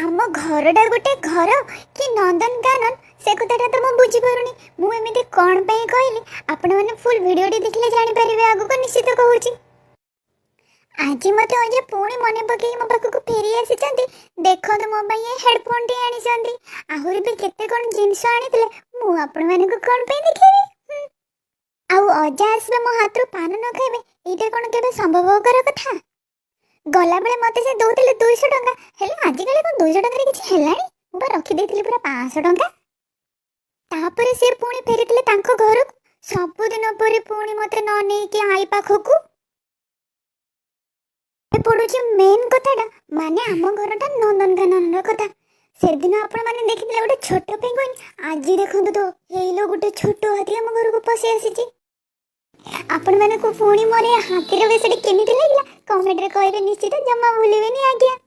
ଆମ ଘରଟା ଗୋଟେ ଘର କି ନନ୍ଦନକାନନ, ସେ କଥାଟା ତ ମୁଁ ବୁଝିପାରୁନି। ମୁଁ ଏମିତି କ'ଣ ପାଇଁ କହିଲି, ଆପଣମାନେ ଫୁଲ୍ ଭିଡ଼ିଓଟି ଦେଖିଲେ ଜାଣିପାରିବେ ଆଗକୁ, ନିଶ୍ଚିତ କହୁଛି। ଆଜି ମୋତେ ଅଜା ପୁଣି ମନେ ପକେଇ ମୋ ପାଖକୁ ଫେରି ଆସିଛନ୍ତି। ଦେଖନ୍ତୁ, ମୋ ପାଇଁ ଏ ହେଡ଼ଫୋନ୍ଟି ଆଣିଛନ୍ତି। ଆହୁରି ବି କେତେ କ'ଣ ଜିନିଷ ଆଣିଥିଲେ, ମୁଁ ଆପଣମାନଙ୍କୁ କ'ଣ ପାଇଁ ଦେଖେଇବି? ଆଉ ଅଜା ଆସିବେ, ମୋ ହାତରୁ ପାନ ନ ଖାଇବେ, ଏଇଟା କ'ଣ କେବେ ସମ୍ଭବକର କଥା? ଗଲାବେଳେ ମୋତେ ସେ ଦଉଥିଲେ 200 ଟଙ୍କା। ହେଲେ ଆଜିକାଲି କ'ଣ 200 ଟଙ୍କାରେ କିଛି ହେଲାଣି? ମୁଁ ବା ରଖିଦେଇଥିଲି ପୁରା 500 ଟଙ୍କା। ତାପରେ ସେ ପୁଣି ଫେରିଥିଲେ ତାଙ୍କ ଘରକୁ। ସବୁଦିନ ପରି ପୁଣି ମୋତେ ନ ନେଇକି ଆଈ ପାଖକୁ ପଡୁଛି ମେନ୍ କଥାଟା, ମାନେ ଆମ ଘରଟା ନନ୍ଦନକାନନର କଥା। ସେଦିନ ଆପଣମାନେ ଦେଖିଥିଲେ ଗୋଟେ ଛୋଟ ପେଙ୍ଗୁଇନ୍। ଆଜି ଦେଖନ୍ତୁ ତ, ହେଇଲୋ, ଗୋଟେ ଛୋଟ ହାତୀ ଆମ ଘରକୁ ପଶି ଆସିଛି। ଆପଣମାନଙ୍କୁ ପୁଣି ମୋର ଏ ହାତୀର ବେଶଟି କେମିତି ଲାଗିଲା, କମେଣ୍ଟରେ କହିବେ ନିଶ୍ଚିତ, ଜମା ଭୁଲିବେନି ଆଜ୍ଞା।